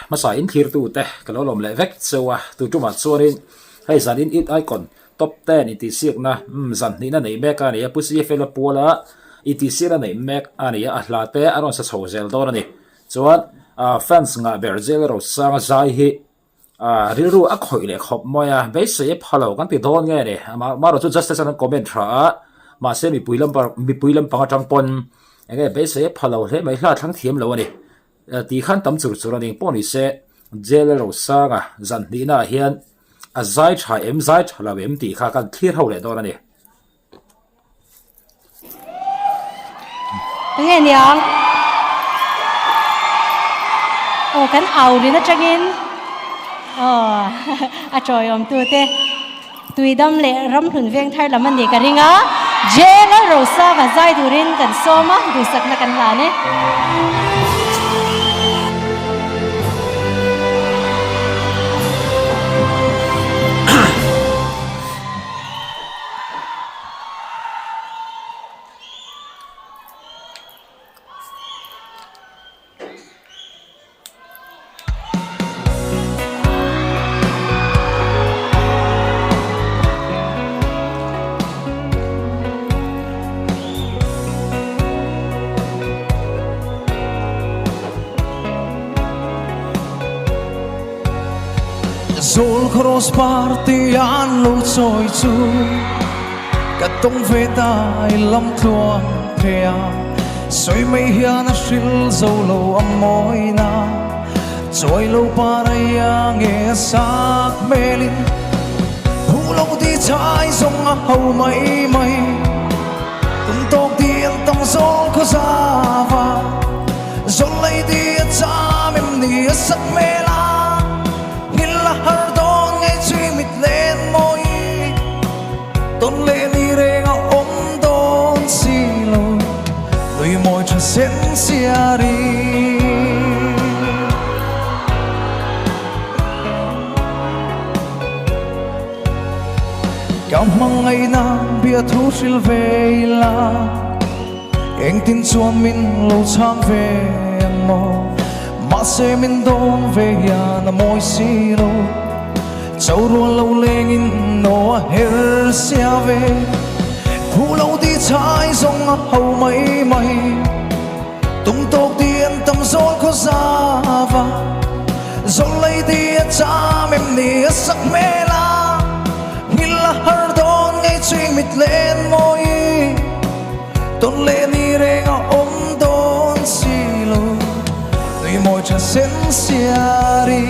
Hmasa in thlirtute ka lo lawm leh vek cheu a, tu tumah chuanin hei zanin Youth Icon Top Ten intihsiakna umm zan hnihna neih mek a ni a, Pu CFL a puala intihsiakna neih mek a ni a, a hla te a rawn sa chho zel dawn a ni. Chuan fans ngah ber Jail Rosanga zai hi A rilru a khawih leh khawp mai a, beisei a pha lo kan ti dawn nge ni? Amaherawhchu chu Justice an comment tha a, mahse mipui lam mipui lampang atang pawn eng nge beisei a pha lo hle mai, hla thlang thiam lo a ni tih khan tam chur chur a ni. Pawh ni se Jail a Rosanga zan hnihna ah hian a zai tha em zai tha lo em tih kha kan thlir ho leh dawn a ni. Enge niang? Aw kan au rin atangin aw a tawiawm tu te tuidam leh ramhlun veng thar lam a ni ka ring a Jail a Rosanga zai turin kan sawm a duhsakna kan hlan e. Zawl cross party an lo chawi chu ka tawng ve ta i lam tluang phei a sawi mai hian a hril zo lo a mawina chawi lo parai a nge a sak hmelin hu lo ti chai zawng a ho mai mai tum tawk ti an tam zawl khaw zava zawl lei ti a cham em ni a sak hmel a Nghil a har dawn ngei chui mit len mawi Tawn leh ni reng a awm dawn si lo Nui mawi tha sen siari. Ka hmangaihna bia thu hril ve ila Engtin chuan min lo chhang ve ang maw? Mahse min dawn ve hian a mawi si lo Cho rual lo lengin no a her sia ve Phu lo ti chai zawng a ho mai mai Tum tawk ti an tam zawl khaw zava Zawl lei ti a cham em ni a sak hmel a Nghil a har dawn ngei ching mit len mawi Tawn leh ni reng a awm dawn si lo Nui mawi tha sen siari.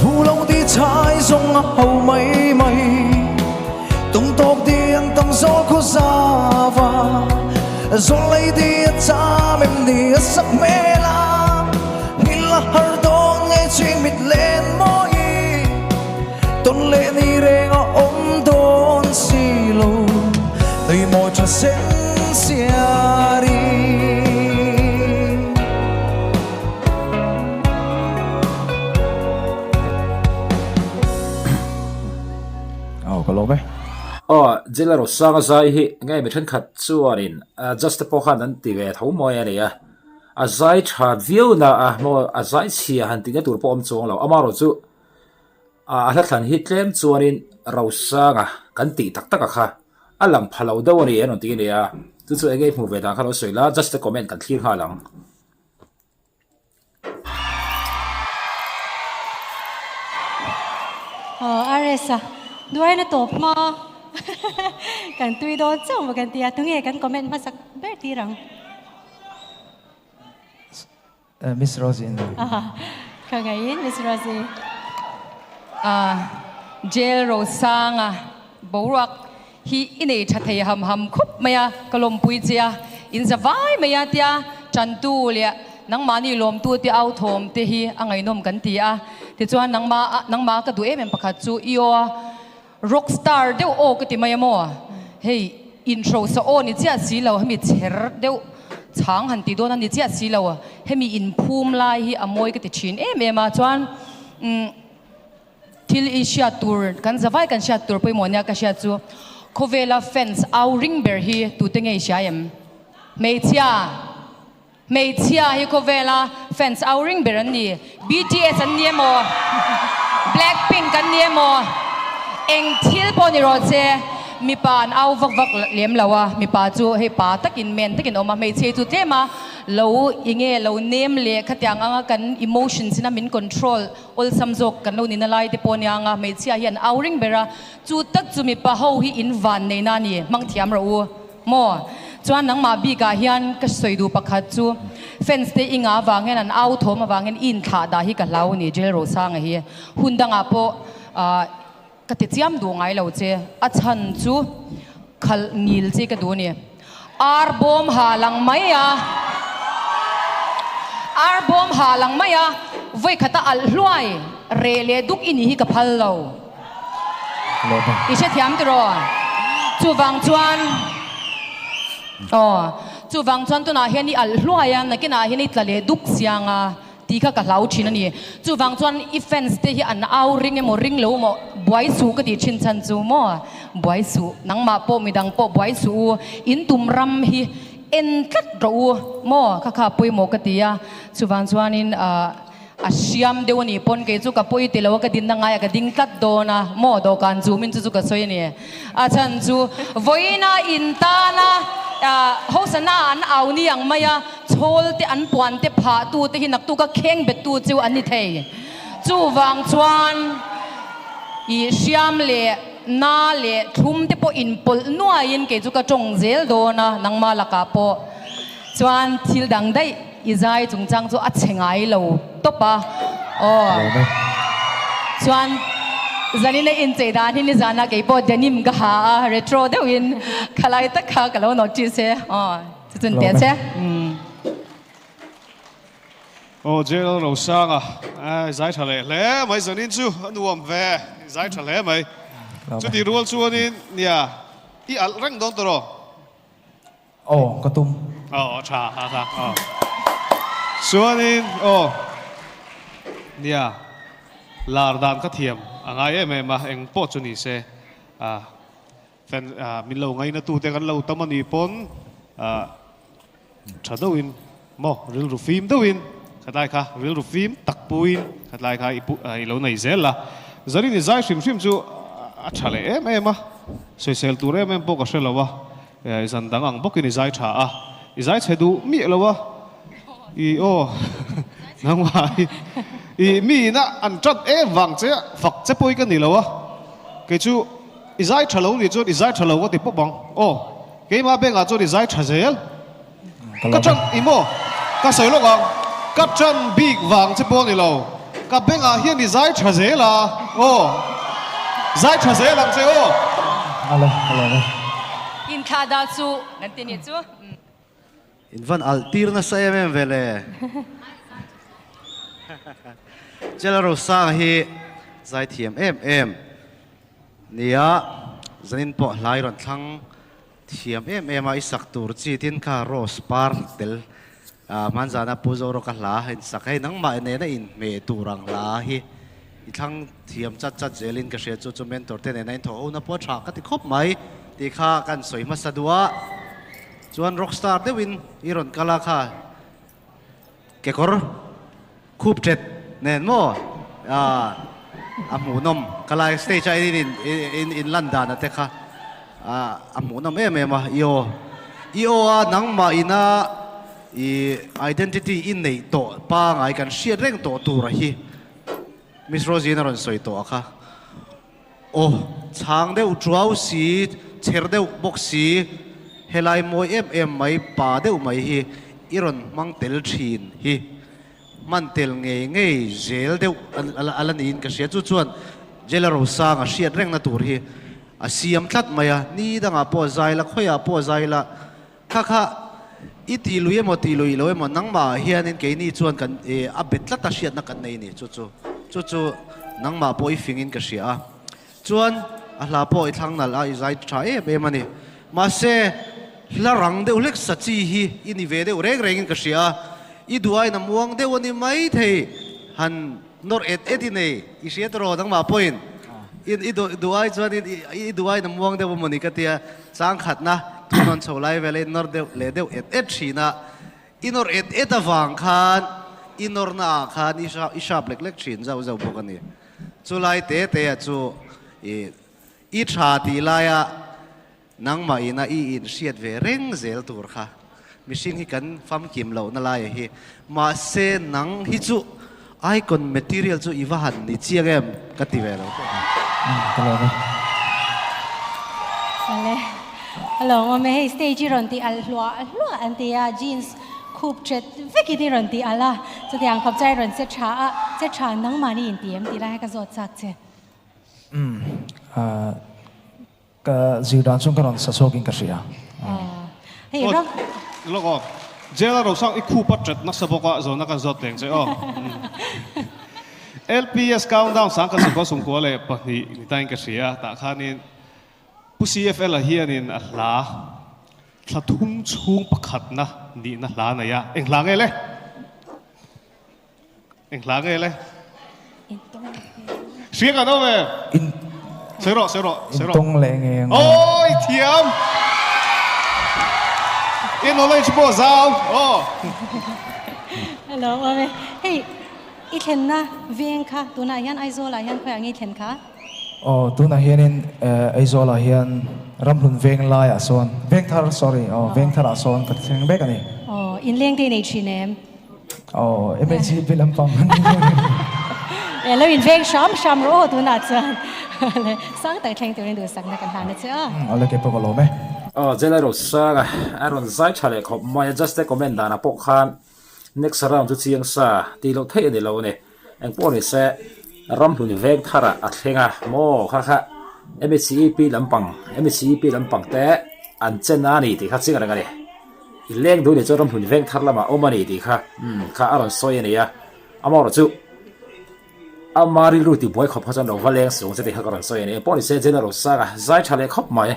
Phu lo ti chai zawng a ho mai mai Tum tawk ti an tam zawl khaw zava Zawl lei ti a cham em ni a sak hmel a Nghil a har dawn ngei ching mit len mawi Tawn leh ni reng a awm dawn si lo Nui mawi tha sen siari. Aw ka lawm e. Aw Jela Rosanga zai hi nge mi thenkhat chuanin just te pawh khan an ti ve tho mawi a ni a, a zai tha viau na a maw a zai chhia han tihna tur pawh awm chuang lo amaherawh chu a hla thlan hi tlem chuanin Rosanga kan tih tak tak a kha a lang pha lo deuh a ni an rawn ti a ni a, chu chu enge i hmuh ve dan kha lo sawi la just te comment kan thlir nghal ang. Aw RS a duaina tawp hma kan tui dawn chauh maw kan ti a tunge kan comment hmasak ber tir ang. Miss Rosie in. Ka ngaiin Miss Rosie. Jail Rosanga boruak hi i nei tha thei ham ham khawp mai a, ka lawmpui che a, in za vai mai a tia tantu leh nangmahni lawmtu te au thawm te hi a ngaihnawm kan ti a, tichuan nangma nangma ka duh em em pakhat chu i aw a rock star deuh aw ka ti mai a maw, hei inhrosa aw ni chiah si lo hemi chher deuh. Chhang han ti dawn a ni chiah si lo. Hemi inphum lai hi a mawi ka ti thin em em a. Chuan umm thil i hriat tur, kan zavai kan hriat tur pawimawh nia ka hriat chu khawvela fans au ring ber hi tute nge i hria em? Hmeichhia! Hmeichhia hi khawvela fans au ring ber an ni. BTS an ni emaw, Blackpink an ni emaw, eng thil pawh ni rawh se, mipa an au vak vak lem lo a, mipa chu hei pa takin men takin a awm a, hmeichhia hi chu tlem a lo i nge lo nem leh khatiang anga kan emotions ina min control awlsam zawk kan lo nihna lai te pawh nia anga hmeichhia hi an au ring ber a, chu tak chu mipa ho hi in van neihna a ni, hmang thiam rawh u. Maw? Chuan nangmah bikah hian ka sawi duh pakhat chu fans te i ngah avang hian an au thawm avang hian i inthlah dah hi ka hlau a ni Jail Rosanga hi. Hun dangah pawh ah ka ti chiam duh ngai lo che. A chhan chu khalh ngil chi ka duh a ni. Ar bawm ha lang mai a, ar bawm ha lang mai a, vawi khata alh hluai reh leh duk i nih hi ka phal lo. I hrethiam tiraw? Chuvang chuan aw, chuvang chuan tunah hian i alh hluai a, nakinah hian i tla leh duk siang a tih kha ka hlau thin a ni. Chuvang chuan i fans te hi an au ring emaw ring lo emaw buai suh ka tih thin chhan chu maw? Buai suh, nangmah pawh midang pawh buai suh u, in tum ram hi en tlat rawh u maw? Kha kha pawimawh ka ti a, chuvang chuanin ah. A hriam deuh a nih pawn kei chu ka pawi ti lo a, ka dinna ngaiah ka ding tlat dawn a, maw dawhkan chu min chu chu ka sawi a ni. A chhan chu vawiina in tana hosana an au ni ang mai a, chhawl te an puan te phah tu te hi naktuk a kheng bet tu chu an ni thei. Chuvang chuan i hriam leh na leh thlum te pawh inpawlh nuaiin kei chu ka tawng zel dawn a, nangmah lakah pawh chuan thil dang daih. I zai chungchang chu a chhe ngai lo tawp a aw. Chuan zanin a inchei dan hi nizana kei pawh denim ka ha a, retro deuhin khalai tak kha ka lo notice e aw. Chu chun teh che. Aw Jail Rosanga ai zai tha leh hle mai zanin chu a nuam ve zai tha hle mai. Chuti rual chuanin nia i alh reng dawn tawh rawh. Aw, ka tum. Aw, tha, ha kha, aw. Chuanin, aw, nia, lar dan ka thiam a ngai em em a, eng pawh chu ni se, ah, fan, ah, min lo ngaina tute kan lo tam a nih pawn, ah, tha deuhin, maw, rilru fim deuhin, khatlai kha rilru fim tak puiin khatlai kha i pu, i lo nei zel la. Zarin i zai hrim hrim chu a tha leh em em a, sawisel tur em em pawh ka hre lo a. I zan dang ang bawkin i zai tha a, i zai chhe duh miah lo a, i aw nangmah hi i mi ina an ṭan em vang che a, fak che pawh hi ka ni lo a, kei chu i zai tha lo nih chuan i zai tha lo ka ti pawp ang, aw keimah bengah chuan i zai tha zel, ka ṭan i maw ka sawi lawk ang, ka ṭan bik vang che pawh a ni lo, ka bengah hian i zai tha zel a, aw zai tha zel ang che aw. Ala ala ala. Inthlah dah chu kan ti nih chu. In van alh tir nasa em em ve le. Chela Rosanga hi zaithiam em em nia zanin pawh hlai rawn thlang Thiam em em a i sak tur chi tin kha rose par tel hmanzana Pu Zoroka hla a in sak hei nangmah nena in hmeh tur ang hla hi i thlang thiam chat chat zelin ka hria chu chu mentor te nena in thawh ho na pawh a tha ka ti khawp mai tih kha kan sawi hmasa duh a chuan rockstar deuhin i rawn kal a kha Kekawr khup ṭet nen maw a hmuhnawm ka lai stage a in in in lan dan a te kha a hmuhnawm em em a i aw i aw a nangmah ina i identity i neih tawh pangai kan hriat reng tawh tur a hi Miss Rosie in a rawn sawi tawh a kha aw chhang deuh ṭuau si chher deuh bawk si helai mawi em em mai pa deuh mai hi i rawn hmang tel thin hi hman tel ngei ngei zel deuh a la niin ka hria chu chuan Jela Rosanga hriat rengna tur hi a siam tlat mai a ni dangah pawh a zai la khawiah pawh a zai la Kha kha, i ti lui emaw ti lui lo emaw nangmah ah hianin keini chuan kan e a bet tlat a hriatna kan nei ni chu chu chu chu nangmah pawh i fingin ka hria a. Chuan a hla pawh i thlang nalh a i zai tha em em a ni. Mahse. Hla rang deuh hlek sa chi hi i ni ve deuh reng rengin ka hria a, i duaiin a muang deuh a ni maithei, han nawr et et i nei, i hria tawh nangmah pawhin i i duai chuan i duaiin a muang deuh a mawni ka tia, chang khatna thunawn chho lai vela i nawr deuh leh deuh et et thin a, i nawr et et avang khan i nawrna ah khan i i sharp lek lek thin zauh zauh bawk a ni. Chulai te te ah chu i i tha tih laia Nangmah ina i inhriat ve reng zel tur kha mihring hi kan famkim lohna laia hi. Mahse nang hi chu icon material chu i va han ni chiang em ka ti ve lo tawp a. Ka lawm e. Awle a lawm awm e, hei stage i rawn ti alh hluah hluah an ti a, jeans khup tret vekin i rawn ti alh a, chutiang khawp chuan i rawn che tha a, che tha nangmahni inti em tih lai kha ka zawt chak che. Umm Ka zir dan chuan ka rawn sa chhuakin ka hria. Hei ram. Lawk aw. Jail a rosang i khup a ṭet nasa bawk a, zawhna kan zawt leng che aw. LPS countdown sang khat sawmkua 94 ni tain ka hria, tah khanin Pu CFL a hianin a hla thla thum chhung pakhatna nihna hla nei a, eng hla nge le? Eng hla nge le? Hria kan awm em? Sawi rawh, sawi rawh, sawi rawh. Intawng leh nge ang. Awi thiam! I knowledge pawh zau. Aw. Hello, awm e. Hei, i thlenna veng kha tunah hian Aizawlah hian khawiah nge i thlen kha? Aw, tunah hianin Aizawlah hian Ramhlun veng laiah sawn, Vengthar, sorry, aw, Vengtharah sawn ka thleng vek a ni. Aw, inleng te i nei thin em? Aw, MHCP lampang a ni. E, lo inveng hram hram rawh aw tunah chuan. Sang tak thleng turin duhsakna kan hlan a che a. Awle kei pawh ka lawm e. Aw, Jela Rosanga a rawn zai tha leh khawp mai a, just a comment danah pawh khan next round chu chiang sa tih loh theih a ni lo a ni. Engpawh ni se ramhlun veng tharah a thleng a maw kha kha MHCEP lampang MHCEP lampang te an chen a ni tih kha chiang reng a ni. I leng duh ni chuan ramhlun veng thar lamah awm a ni tih kha umm kha a rawn sawi a ni a, amaherawh chu ama rilru tibuai khawp kha chuan lo va leng sung che tih kha ka rawn sawi a ni. Engpawh ni se General Sanga zai tha leh khawp mai.